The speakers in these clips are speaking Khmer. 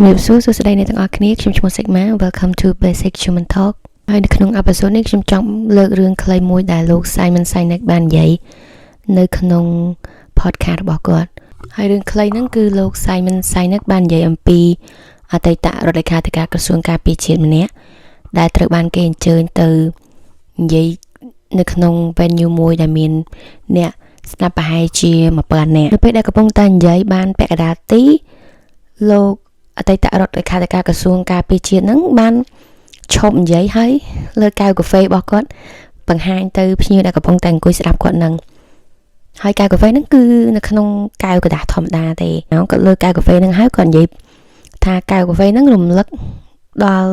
ជំរាបសួរសួស្តីអ្នកទាំងអស់គ្នាខ្ញុំឈ្មោះ Sigma. Welcome to Basic Human Talk. ហើយនៅក្នុង episode នេះខ្ញុំចង់លើករឿងខ្លីមួយដែលលោក Simon Sinek បាននិយាយនៅក្នុង podcast របស់គាត់ហើយរឿងខ្លីហ្នឹងគឺលោក Simon Sinek បាននិយាយអំពីអតីតរដ្ឋលេខាធិការក្រសួងការពារជាតិម្នាក់ដែលត្រូវបានគេអញ្ជើញទៅនិយាយនៅក្នុង venue មួយដែលមានអ្នកស្ដាប់ប្រហែលជា1000នាក់នៅពេលដែលកំពុងតែនិយាយបានពាក់កណ្ដាលទីលោកអតីតរដ្ឋលេខាធិការក្រសួងការពារជាតិហ្នឹងបានឈប់និយាយហើយលើកកែវកាហ្វេរបស់គាត់បង្ហាញទៅភ្ញៀវដែលកំពុងតែអង្គុយស្ដាប់គាត់ហ្នឹងហើយកែវកាហ្វេហ្នឹងគឺនៅក្នុងកែវក្រដាសធម្មតាទេគាត់លើកកែវកាហ្វេហ្នឹងហើយគាត់និយាយថាកែវកាហ្វេហ្នឹងរំលឹកដល់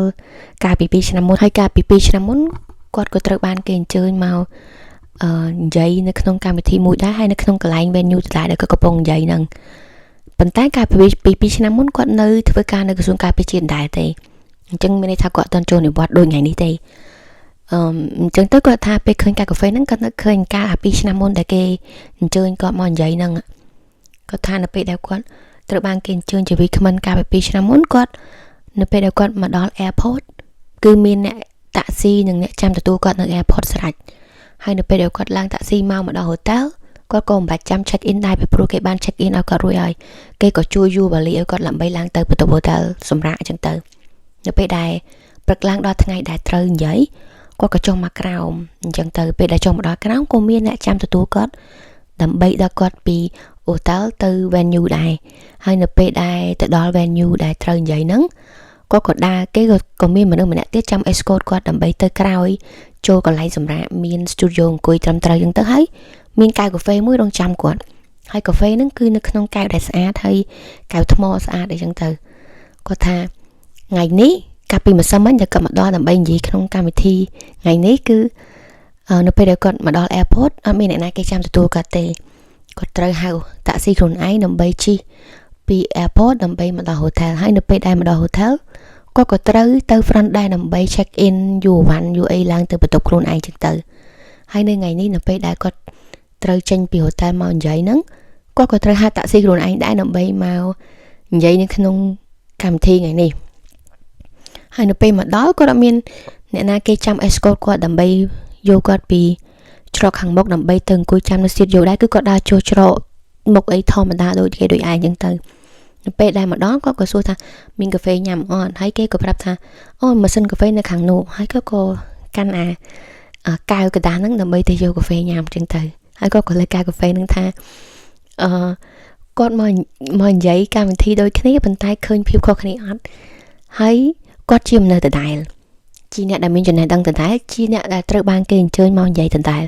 កាលពី2ឆ្នាំមុនហើយកាលពី2ឆ្នាំមុនគាត់ក៏ត្រូវបានគេអញ្ជើញមកអឺនិយាយនៅក្នុងកម្មវិធីមួយដែរហើយនៅក្នុងកន្លែង venue ដដែលដែលគាត់កំពុងនិយាយហ្នឹងប៉ុន្តែកាលពី2ឆ្នាំមុនគាត់នៅធ្វើការនៅក្រសួងការពារជាតិដែរទេអញ្ចឹងមានន័យថាគាត់អត់ទាន់ចូលនិវត្តន៍ដូចថ្ងៃនេះទេអឺអញ្ចឹងទៅគាត់ថាពេលឃើញកាកាហ្វេហ្នឹងគាត់នឹកឃើញកាលអា2ឆ្នាំមុនដែលគេអញ្ជើញគាត់មកនិយាយហ្នឹងគាត់ថានៅពេលដែលគាត់ត្រូវបានគេអញ្ជើញជាវាគ្មិនកាលពី2ឆ្នាំមុនគាត់នៅពេលដែលគាត់មកដល់ airport គឺមានអ្នកតាក់ស៊ីនិងអ្នកចាំទទួលគាត់នៅ airport ស្រេចហើយនៅពេលដែលគាត់ឡើងតាក់ស៊ីមកមកដល់ hotel គាត់ក៏មិនបាច់ចាំ check in ដែរពីព្រោះគេបាន check in ឲ្យគាត់រួចហើយគេក៏ជួយយួរវ៉ាលីឲ្យគាត់ដើម្បីឡើងទៅបន្ទប់ hotel សម្រាប់អញ្ចឹងទៅនៅពេលដែលព្រឹកឡើងដល់ថ្ងៃដែលត្រូវនិយាយគាត់ក៏ចុះមកក្រោមអញ្ចឹងទៅពេលដែលចុះមកដល់ក្រោមក៏មានអ្នកចាំទទួលគាត់ដើម្បីដល់គាត់ពី hotel ទៅ venue ដែរហើយនៅពេលដែលទៅដល់ venue ដែលត្រូវនិយាយហ្នឹងគាត់ក៏ដើរគេក៏មានមនុស្សម្នាក់ទៀតចាំ escort គាត់ដើម្បីទៅក្រោយចូលកន្លែងសម្រាប់មាន studio អង្គុយត្រឹមត្រូវអញ្ចឹងទៅហើយមានកែវកាហ្វេមួយរងចាំគាត់ហើយកាហ្វេហ្នឹងគឺនៅក្នុងកែវដែលស្អាតហើយកែវថ្មស្អាតអីចឹងទៅគាត់ថាថ្ងៃនេះកាលពីម្សិលមិញដែលគាត់មកដល់ដើម្បីនិយាយក្នុងកម្មវិធីថ្ងៃនេះគឺនៅពេលដែលគាត់មកដល់ airport អត់មានអ្នកណាគេចាំទទួលគាត់ទេគាត់ត្រូវហៅតាក់ស៊ីខ្លួនឯងដើម្បីជិះពី airport ដើម្បីមកដល់ hotel ហើយនៅពេលដែលមកដល់ hotel គាត់ក៏ត្រូវទៅ front ដែរដើម្បី check in យូរវ៉ាន់យូរអីឡើងទៅបន្ទប់ខ្លួនឯងចឹងទៅហើយនៅថ្ងៃនេះនៅពេលដែលគាត់ត្រូវចេញពី hotel មកនិយាយហ្នឹងគាត់ក៏ត្រូវហៅតាក់ស៊ីខ្លួនឯងដែរដើម្បីមកនិយាយនៅក្នុងកម្មវិធីថ្ងៃនេះហើយនៅពេលមកដល់គាត់អត់មានអ្នកណាគេចាំ escort គាត់ដើម្បីយកគាត់ពីច្រកខាងមុខដើម្បីទៅអង្គុយចាំនៅ studio ដែរគឺគាត់ដើរចូលច្រកមុខអីធម្មតាដូចគេដូចឯងចឹងទៅនៅពេលដែលមកដល់គាត់ក៏សួរថាមានកាហ្វេញ៉ាំអត់ហើយគេក៏ប្រាប់ថាអូម៉ាស៊ីនកាហ្វេនៅខាងនោះហើយគាត់ក៏កាន់អាកែវក្រដាសហ្នឹងដើម្បីទៅយកកាហ្វេញ៉ាំចឹងទៅហើយគាត់ក៏លើកកែវកាហ្វេហ្នឹងថាអឺគាត់មកមកនិយាយកម្មវិធីដូចគ្នាប៉ុន្តែឃើញភាពខុសគ្នាអត់ហើយគាត់ជាមនុស្សដដែលជាអ្នកដែលមានចំណេះដឹងដដែលជាអ្នកដែលត្រូវបានគេអញ្ជើញមកនិយាយដដែល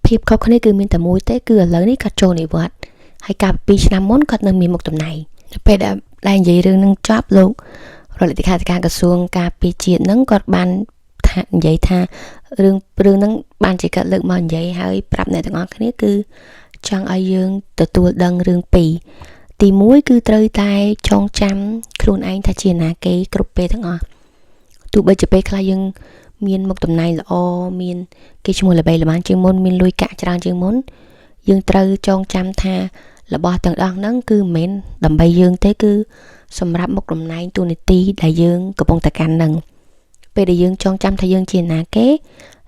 ភាពខុសគ្នាគឺមានតែមួយទេគឺឥឡូវនេះគាត់ចូលនិវត្តន៍ហើយកាលពី2ឆ្នាំមុនគាត់នៅមានមុខតំណែងនៅពេលដែលដែលនិយាយរឿងនឹងចប់លោករដ្ឋលេខាធិការក្រសួងការពារជាតិនឹងគាត់បានថានិយាយថារឿងរឿងហ្នឹងបានជាគាត់លើកមកនិយាយហើយប្រាប់អ្នកទាំងអស់គ្នាគឺចង់ឲ្យយើងទទួលដឹងរឿងពីរទី1គឺត្រូវតែចងចាំខ្លួនឯងថាជាណាគេគ្រប់ពេលទាំងអស់ទោះបីជាពេលខ្លះយើងមានមុខតំណែងល្អមានគេឈ្មោះល្បីល្បាញជាងមុនមានលុយកាក់ច្រើនជាងមុនយើងត្រូវចងចាំថារបស់ទាំងអស់ហ្នឹងគឺមិនមែនដើម្បីយើងទេគឺសម្រាប់មុខតំណែងតួនាទីដែលយើងកំពុងតែកាន់ហ្នឹងពេលដែលយើងចងចាំថាយើងជាណាគេ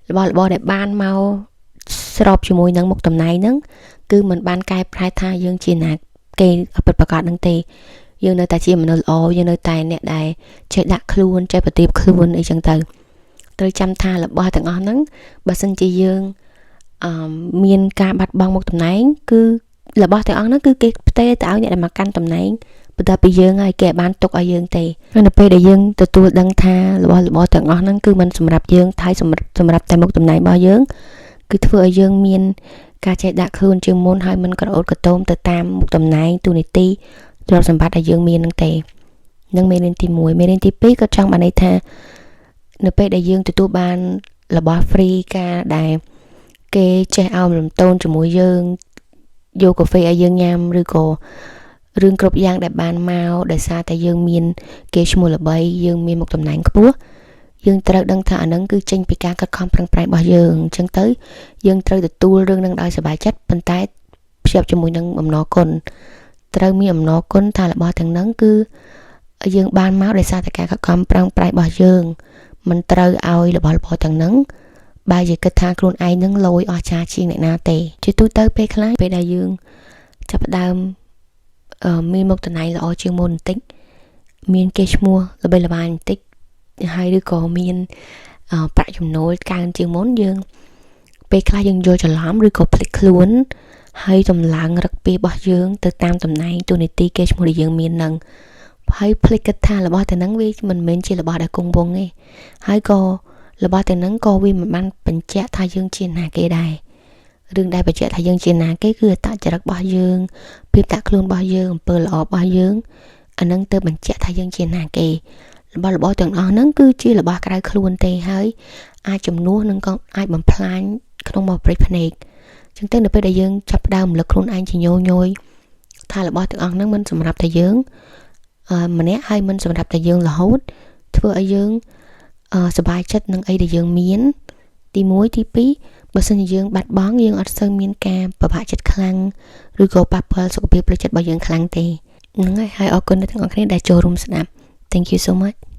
របស់របរដែលបានមកស្របជាមួយនឹងមុខតំណែងហ្នឹងគឺมันបានកែប្រែថាយើងជាណាគេពិតប្រាកដហ្នឹងទេយើងនៅតែជាមនុស្សល្អយើងនៅតែអ្នកដែលចេះដាក់ខ្លួនចេះប្រទៀបខ្លួនអីចឹងទៅត្រូវចាំថារបស់ទាំងអស់ហ្នឹងបើសិនជាយើងអឺមានការបាត់បង់មុខតំណែងគឺរបស់ទាំងអស់ហ្នឹងគឺគេផ្ទេរទៅឲ្យអ្នកដែលមកកាន់តំណែងបន្ទាប់ពីយើងហើយគេបានទុកឲ្យយើងទេហើយនៅពេលដែលយើងទទួលដឹងថារបស់របរទាំងអស់ហ្នឹងគឺមិនសម្រាប់យើងថៃសម្រាប់សម្រាប់តែមុខតំណែងរបស់យើងគឺធ្វើឲ្យយើងមានការចេះដាក់ខ្លួនជាងមុនហើយមិនក្រអូតក្រទមទៅតាមមុខតំណែងតួនាទីទ្រព្យសម្បត្តិដែលយើងមាននឹងទេនឹងមេរៀនទី1មេរៀនទី2ក៏ចង់បានន័យថានៅពេលដែលយើងទទួលបានរបស់ free ការដែលគេចេះអោនលំទោនជាមួយយើងយកកាហ្វេឲ្យយើងញ៉ាំឬក៏រឿងគ្រប់យ៉ាងដែលបានមកដោយសារតែយើងមានគេឈ្មោះល្បីយើងមានមុខតំណែងខ្ពស់យើងត្រូវដឹងថាអានឹងគឺចេញពីការខិតខំប្រឹងប្រែងរបស់យើងអញ្ចឹងទៅយើងត្រូវទទួលរឿងនឹងដោយសប្បាយចិត្តប៉ុន្តែភ្ជាប់ជាមួយនឹងអំណរគុណត្រូវមានអំណរគុណថារបស់ទាំងហ្នឹងគឺ យើងបានមកដោយសារតែការខិតខំប្រឹងប្រែងរបស់យើងមិនត្រូវឲ្យរបស់របរទាំងហ្នឹងបើជាគិតថាខ្លួនឯងនឹងលយអស្ចារ្យជាងអ្នកណាទេជាទូទៅពេលខ្លះពេលដែលយើងចាប់ផ្ដើមមានមុខតំណែងល្អជាងមុនបន្តិចមានគេឈ្មោះល្បីល្បាញបន្តិចហើយឬក៏មានប្រាក់ចំណូលកើនជាងមុនយើងពេលខ្លះយើងយល់ច្រឡំឬក៏ភ្លេចខ្លួនហើយតម្លើងរឹកពីរបស់យើងទៅតាមតំណែងតួនាទីគេឈ្មោះដែលយើងមាននឹងហើយភ្លេចគិតថារបស់ទាំងហ្នឹងវាមិនមែនជារបស់ដែលគង់វង្សទេហើយក៏របស់ទាំងហ្នឹងក៏វាមិនបានបញ្ជាក់ថាយើងជាណាគេដែររឿងដែលបញ្ជាក់ថាយើងជាណាគេគឺអត្តចរិតរបស់យើងភាពតាក់ខ្លួនរបស់យើងអំពើល្អរបស់យើងអានឹងទៅបញ្ជាក់ថាយើងជាណាគេរបស់របរទាំងអស់ហ្នឹងគឺជារបស់ក្រៅខ្លួនទេហើយអាចជំនួសនឹងក៏អាចបំផ្លាញក្នុងមួយព្រិចភ្នែកចឹងទៅនៅពេលដែលយើងចាប់ផ្ដើមរំលឹកខ្លួនឯងជាញយញយថារបស់ទាំងអស់ហ្នឹងមិនសម្រាប់តែយើងម្នាក់ហើយមិនសម្រាប់តែយើងរហូតធ្វើឲ្យយើងសប្បាយចិត្តនឹងអីដែលយើងមានទី1ទី2បើសិនជាយើងបាត់បង់យើងអត់សូវមានការពិបាកចិត្តខ្លាំងឬក៏ប៉ះពាល់សុខភាពផ្លូវចិត្តរបស់យើងខ្លាំងទេហ្នឹងហើយហើយអរគុណដល់ទាំងអស់គ្នាដែលចូលរួមស្ដាប់។ Thank you so much.